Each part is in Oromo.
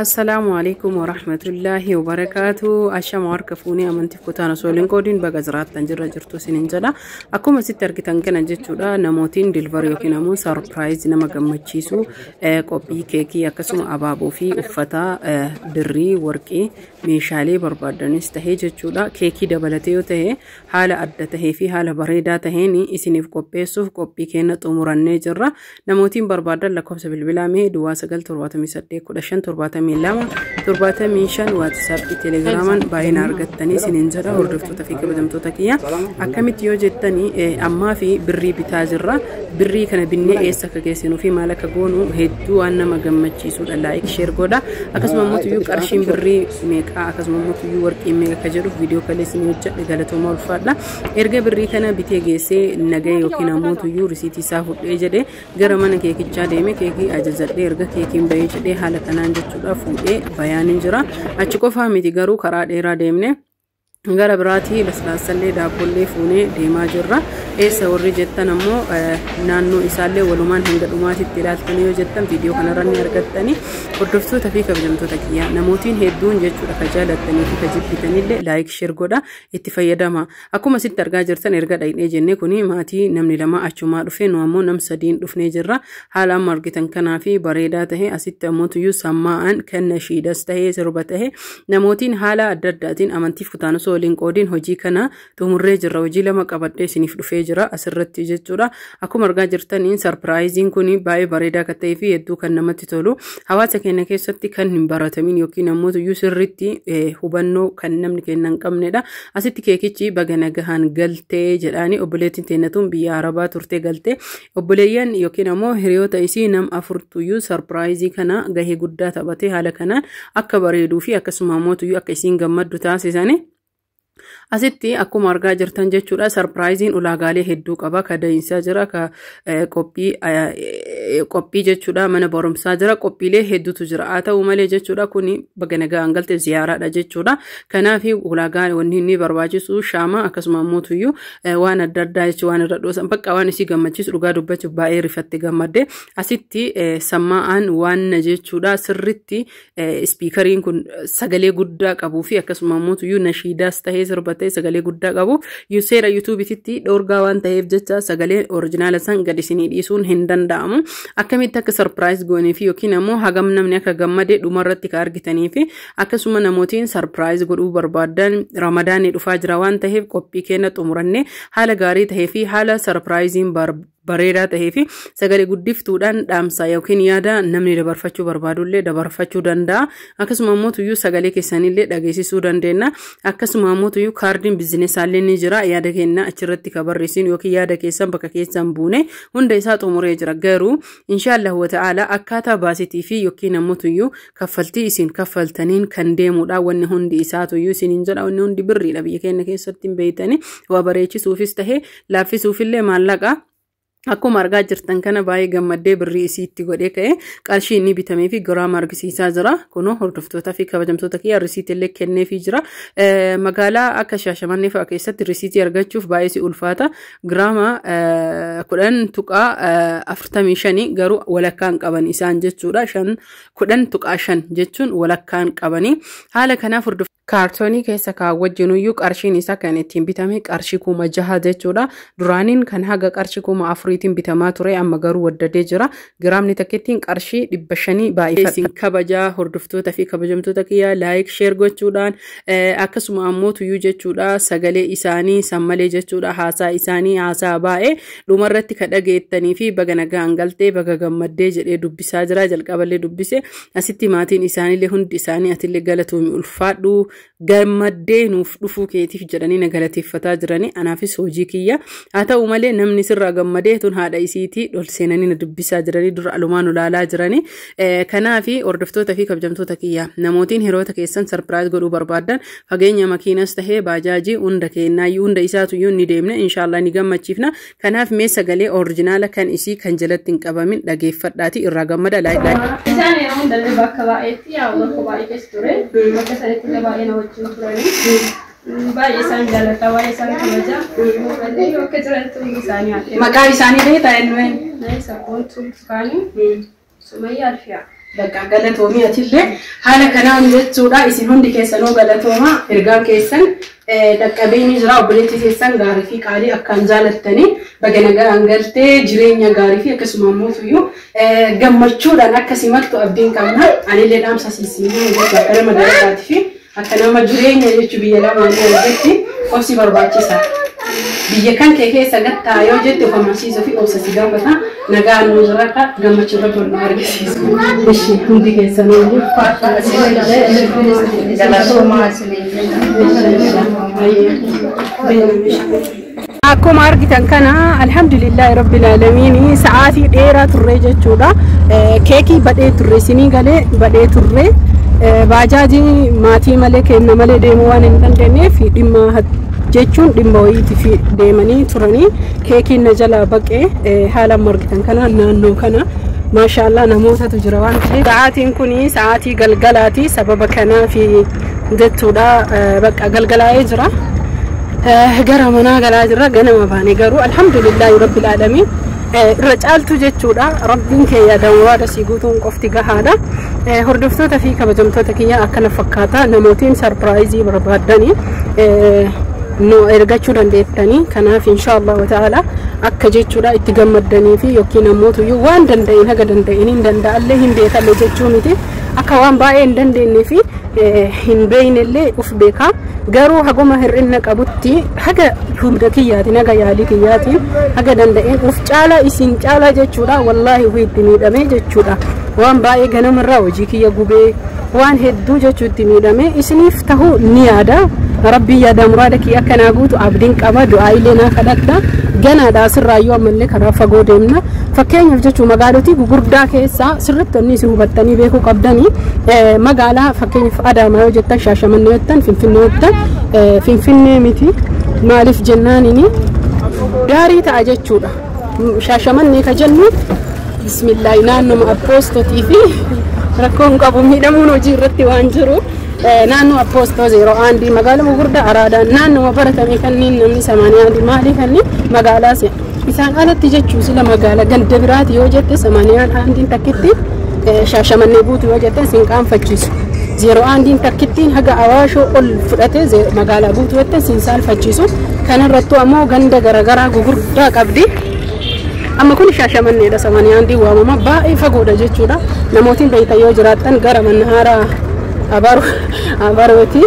Assalaamu alaikum warahmatullaahi wabarakaatu. Ashama harka fuunee amantiif kutaan osoo hin qoodiin baga jiraattan jirra jirtu isiniin jedha. Akkuma asitti argitan kana jechuudha, namootiin dilbar yookiin ammoo surprise nama gammachiisu qophii keekii, akkasuma abaaboo fi uffata, birrii, warqii, meeshaalee barbaadanis tahee jechuudha. Keekii dabalatee yoo ta'e, haala adda tahee fi haala bareedaa taheen isiniif qopheessuuf qophii keenya xumurannee jirra. Namootiin barbaadan lakkoofsa bilbilaa mee 0978 15 72 75 WhatsAppii, Telegramaan baay'ina argattanii isiniin jedha. Hordoftoota fi kabajamtoota kiyya, akkamitti yoo jettanii, ammaa fi birrii bitaa jirra. Birrii kana binnee eessa akka geessinuu fi maal akka goonu hedduu waan nama gammachiisudha. Like, share godha. Akkasuma immoo qarshiin birrii meeqaa, akkasuma immoo warqiin meeqa akka jedhuuf viidiyoo kalee isinii hojjedhe. Galatooma, ulfaadha. Erga birrii kana bitee geessee nagaya yookiin ammoo tuyyuu risiitii isaa fudhee jedhee gara mana keekichaa deeme, keekii ajajadhee, erga keekiin bahee jedhee haala kanaan jechuudha fuudhee bayaanin jira. Achi qofaa miti garuu, karaa dheeraa deemne, gara biraatii laslaassallee, daabbollee fuunee deemaa jirra. Eessa warri jettan ammoo, naannoo isaallee walumaan hanga dhumaatitti ilaaltanii yoo jettan viidiyoo kanarra ni argattanii. Hordoftoota fi kabajamtoota kiyyaa, namootiin hedduun jechuudha ka jaalattanii fi ka jibbitanillee like, share godha, itti fayyadama. Akkuma asitti argaa jirtan, erga dhaqnee jennee, kuni maatii namni lama achumaa dhufe, nu ammoo nam sadiin dhufnee jirra. Haala amma argitan kanaa fi bareedaa tahe asitti ammoo tuyyuu sammaa'an kan nashiidas tahee sirba tahe namootiin haala adda addaatiin amantiif kutaan osoo waliin qoodiin hojii kana xumurree jirra. Hojii lama qabadhee isiniif dhufee jira asirratti jechuudha. Akkuma argaa jirtaniin surpriseiin kun baay'ee bareedaa akka ta'ee fi hedduu kan namatti tolu, hawaasa keenya keessatti kan hin baratamin yookiin ammoo tuyyuu sirriitti hubannoo kan namni keenya hin qabnedha. Asitti keekichi baga nagahaan galtee jedhaani. Obboleettiin teenyatuun biyya arabaa turtee galtee, obboleeyyan yookiin ammoo hiriyoota isii nam afurtuyyuu surprise kana gahee guddaa taphatee haala kanaan akka bareeduu fi akkasuma ammoo tuyyuu akka isiin gammaddu taasisani. Asitti akkuma argaa jirtan jechuudha, surpriseiin ulaagaalee hedduu qaba. Ka da'iinsaa jira, ka qophii jechuudha, mana barumsaa jira, qophiilee hedduutu jira. Haa ta'u malee jechuudha, kuni baga nagaan galte ziyaaraadha jechuudha. Kanaaf ulaagaa wanni inni barbaachisu shaama, akkasuma ammoo tuyyuu waan adda addaa jechuun waan irra dhoosan bakka waan isii gammachiisu. Dhugaa dubbachuuf baay'ee rifatte, gammadde. Asitti sammaa'aan waan jechuudha sirritti speakeriin kun sagalee guddaa qabuu fi akkasuma ammoo tuyyuu nashiidaas tahee sirba ta'e sagalee guddaa qabu. Seera YouTubeitti dhoorgaa waan ta'eef jecha sagalee original san gadi isinii dhiisuun hin danda'amu. Akkamitti akka surprise goonii fi yookiin ammoo hagam namni akka gammade dhumarratti ka argitanii fi akkasuma namootiin surprise godhuu barbaadan, Ramadaanni dhufaa jira waan ta'eef qophii keenya xumurannee haala gaarii tahee fi haala surpriseiin bareedaa tahee fi sagalee guddiftuudhaan dhaamsa yookiin yaada namni dabarfachuu barbaadullee dabarfachuu danda'a. Akkasuma ammoo tuyyuu sagalee keessanillee dhageessisuu dandeenya. Akkasuma ammoo tuyyuu kaardiin businessallee ni jira. Yaada keenya achirratti ka barreessinu yookiin yaada keessan bakka keessan buune hunda isaa xumuree jira. Garuu inshaallah wa ta'ala akkaataa baasitii fi yookiin ammoo tuyyuu kaffaltii isin kaffaltaniin kan deemudha. Wanni hundi isaa tuyyuu isiniin jedha, wanni hundi birriidha biyya keenya keessatti hin beeytani. Waa bareechisuufis tahee laaffisuufillee maallaqa. Akkuma argaa jirtan kana baay'ee gammaddee birrii isiitti godhee ka'e, qarshii inni bitamee fi giraama argisiisaa jira. Kunoo hordoftootaa fi kabajamtoota kiyya, risiitii illee kenneefii jira. Magaalaa akka Shaashamannee fa'aa keessatti risiitii argachuuf baay'ee si ulfaata. Giraama 10.45 garuu walakkaan qaban isaan jechuudha. Shan 10.5 jechuun walakkaan qabanii. Haala kanaaf hordof kaartoonii keessa kaawwajjinuyyuu qarshiin isaa kan ittiin bitame qarshii 6000 jechuudha. Duraaniin kan haga qarshii 4000tiin bitamaa ture, amma garuu waddadee jira. Giraamni takkittiin qarshii 500 baay'ee. Isin kabajaa, hordoftoota fi kabajamtoota kiyyaa, like, share gochuudhaan, akkasuma ammoo tuyyuu jechuudha sagalee isaanii sammalee jechuudha, haasaa isaanii haasaa baay'ee dhumarratti ka dhageettanii fi baga nagaan galtee, baga gammaddee jedhee dubbisaa jira. Jalqaballee dubbise. Asitti maatiin isaaniillee hundi isaanii atillee galatoomi, ulfaadhu, gammaddee nuuf dhufuu keetiif jedhanii na galateeffataa jiranii. Anaafis hojii kiyya haa ta'u malee, namni sirraa gammadee tun haadha isiitii dhol seenanii na dubbisaa jiranii, dura alumaan ulaalaa jiranii. Kanaafi hordoftoota fi kabajamtoota kiyya, namootiin hiriyoota keessan surprise godhuu barbaadan, fageenya makiinas tahee baajaajii hunda kennaayyuu hunda isaatuyyuu ni deemne, inshaallah ni gammachiifna. Kanaaf mee sagalee original kan isii kan jalatti hin qabamin dhageeffadhaati irraa gammada. Like, like. Isaan yeroo hundallee bakka baay'eetti yaa bakka baay'ee keessa ture. Bakka sanitti illee baay'ee na wajjin turanii. Baay'ee isaan jaalladha, baay'ee isaan kabaja. Baay'ee bakka jiranitti hundi isaanii haadha. Maqaa isaanii beektaa eenyu? Sabboontuu Burtukaanii, Sumayyaa Alfiyaa. Bakka galatoomii atillee haala kanaan jechuudha. Isin hundi keessanuu galatooma. Ergaan keessan dhaqqabee ni jira. Obboleettii keessan gaarii fi qaalii akkaan jaalattanii baga nagaan galtee jireenya gaarii fi akkasuma immoo tuyyuu gammachuudhaan akka simattu abdiin qabna. Anillee dhaamsa siisiin akka nama dalagaatii fi akka nama jireenya jechuu biyya lamaanii argatti obsi barbaachisa. Biyya kan kee keessa gattaa yoo jette of amansiisuu fi obsa si gaafata. Nagaan nu jiraata, gammachuu irratti wal nu argisiisu. Ishi hundi keessanuu ulfaadha. Galatoomaa isiniin. Akkuma argitan kana, alhamdulillahi rabbil aalamiin, sa'aatii dheeraa turre jechuudha. Keekii badhee turre, isinii galee badhee turre. Baajaajii maatii malee kenna malee deemuu waan hin dandeenyeef dhimma jechuun dhimma wayiitiif deemanii turanii keekiin na jalaa baqee. Haala amma argitan kana naannoo kana maashaallah namootatu jira waan ta'eef. Sa'aatiin kun sa'aatii galgalaati, sababa kanaaf jechuudha, bakka galgalaa'ee jira. Gara manaa galaa jirra, ganama baane garuu alhamdulillahi rabbil aalamiin irra caaltu jechuudha. Rabbiin kee yaada muraada sii guutuun qofti gahaadha. Hordoftoota fi kabajamtoota kiyya, akkana fakkaata. Namootiin surprise barbaaddanii nu ergachuu dandeettanii, kanaaf inshaallah ta'ala akka jechuudha itti gammaddanii fi yookiin ammoo waan danda'in haga danda'in hin danda'allee hin beekallee jechuu miti, akka waan baay'ee hin dandeenye fi hin beeynellee uf beekaa, garuu haguma hir'ina qabutti haga humna kiyyaatiin, haga yaalii kiyyaatiin, haga danda'een uf caalaa isin caalaa jechuudha. Wallaahi ofii itti miidhamee jechuudha, waan baay'ee ganamarraa hojii kiyya gubee waan hedduu jechuu itti miidhamee isiniif tahuu ni yaada. Rabbii yaada muraada kiyya akkanaa guutu abdiin qaba. Du'aa illee naa kadhadha. Ganaadha, asirraayyuu ammallee karaa fagoo deemna. Fakkeenyaaf jechuun magaalotii gugurdaa keessaa sirriitti wanni isin hubattanii beekuu qabdanii, magaalaa fakkeenyaaf Adaamaa yoo jettan, Shaashamannee yoo jettan, Finfinnee yoo jettan, Finfinnee miti. Maaliif jennaanini gaarii ta'a jechuudha. Shaashamannee ka jennu, bismillaahi, naannoma appoostotii fi rakkoon qabu miidhamuun hojii irratti waan jiru. Naannoo appoostoo 01 magaalaa gurguddaa Araadaan naannoma baratame kanneen namni 81 maalii kanneen magaalaa se'a. Isaan alatti jechuun sila magaalaa ganda biraati yoo jette, 81 takkitti Shaashamannee guutuu yoo jette sin qaanfachiisu. 01 takkittiin haga Awaashoo ol fudhate magaalaa guutuu jette sin saalfachiisu. Kanarrattuu ammoo ganda garaagaraa gugurdaa qabdi. Amma kun Shaashamanneedha, 81 waamama, baay'ee fagoodha jechuudha. Namootiin beektan yoo jiraattan gara Mannahaaraa abarooti.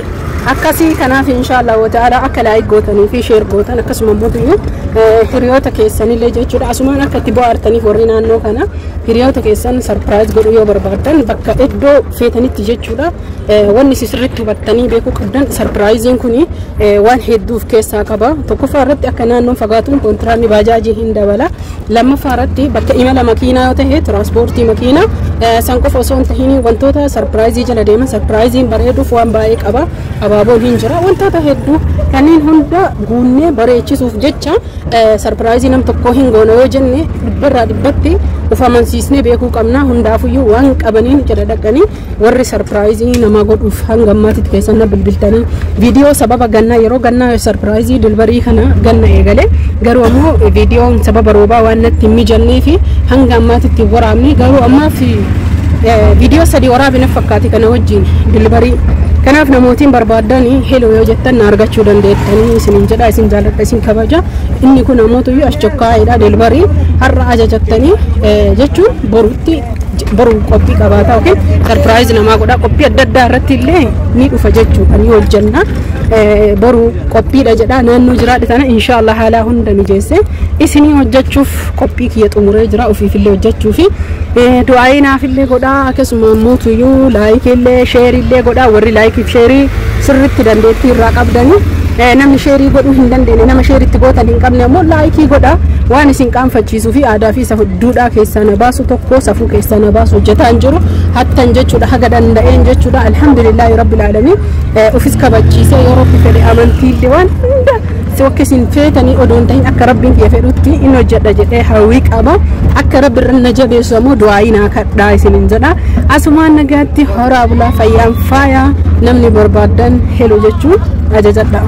Akkasii kanaaf inshaallah ta'ala akka like gootanii fi share gootan, akkasuma immoo hiriyoota keessanillee jechuudha asumaan akka itti bohaartaniif, warri naannoo kana hiriyoota keessan surprise godhuu yoo barbaaddan bakka iddoo feetanitti jechuudha. Wanni sirriitti hubattanii beekuu qabdan, surpriseiin kun waan hedduu of keessaa qaba. Tokkoffaa irratti akka naannoon fagaatuun kontiraanni baajaajii hin dabala. Lammaffaa irratti bakka imala makiinaa yoo ta'e tiraanspoortii makiinaa san qofa osoo hin tahin wantoota surprise jala deeman, surpriseiin bareeduuf waan baay'ee qaba. Abaaboon hin jira, wantoota hedduu kanneen hunda guunnee bareechisuuf jecha surprise nam tokko hin goone yoo jenne dhibbarraa dhibbatti of amansiisnee beekuu qabna. Hundaafuyyuu waan qabaniin jala dhaqanii warri surprise nama godhuuf hanga ammaatitti keessan na bilbiltanii viidiyoo sababa gannaa, yeroo gannaa surprise delivery kana ganna eegale, garuu ammoo viidiyoon sababa roobaa waan natti hin mijannee fi hanga ammaatitti hin waraabne. Garuu ammaaf viidiyoo sadii waraabina fakkaate kana wajjin delivery. Kanaaf namootiin barbaadan hello yoo jettan na argachuu dandeettanii isinin jedha. Isin jaalladha, isin kabaja. Inni kun ammoo as chokkaa'eedha. Delivery har'a ajajattanii jechuun borutti boru qophii qabaata yookiin surprise namaa godha. Qophii adda addaa irratti illee ni dhufa jechuudha, ni hojjenna. Boru qophiidha jedha. Naannoo jiraadhe tana inshaallah haala hunda mijeesse isinii hojjechuuf qophii kiyya xumuree jira. Ofiifillee hojjechuufi du'aayii naafillee godhaa, akkasuma immoo tuyyuu likeillee shareillee godhaa. Warri likeiif share sirritti dandeettii irraa qabdanii, namni share godhuu hin dandeenye, nama shareitti gootan hin qabne ammoo like godhaa. Waan isin qaanfachiisuu fi aadaa fi duudhaa keessaa na baasu tokko, safuu keessaa na baasu hojjetaa hin jiru hattan jechuudha, haga danda'een jechuudha. Alhamdulillaahi rabbil aalamiin, ofis kabachiisee yoo rabbi fedhe amantiillee waan hunda akka isin feetanii odoo hin ta'in akka rabbiin kiyya fedhutti in hojjedha jedhee hawwii qaba. Akka rabbi irra na jabeessu ammoo du'aayii naa kadhaa isinin jedha. Asumaan nagaatti, horaa bulaa, fayyaan faayaa. Namni barbaadan hello jechuun ajajadha.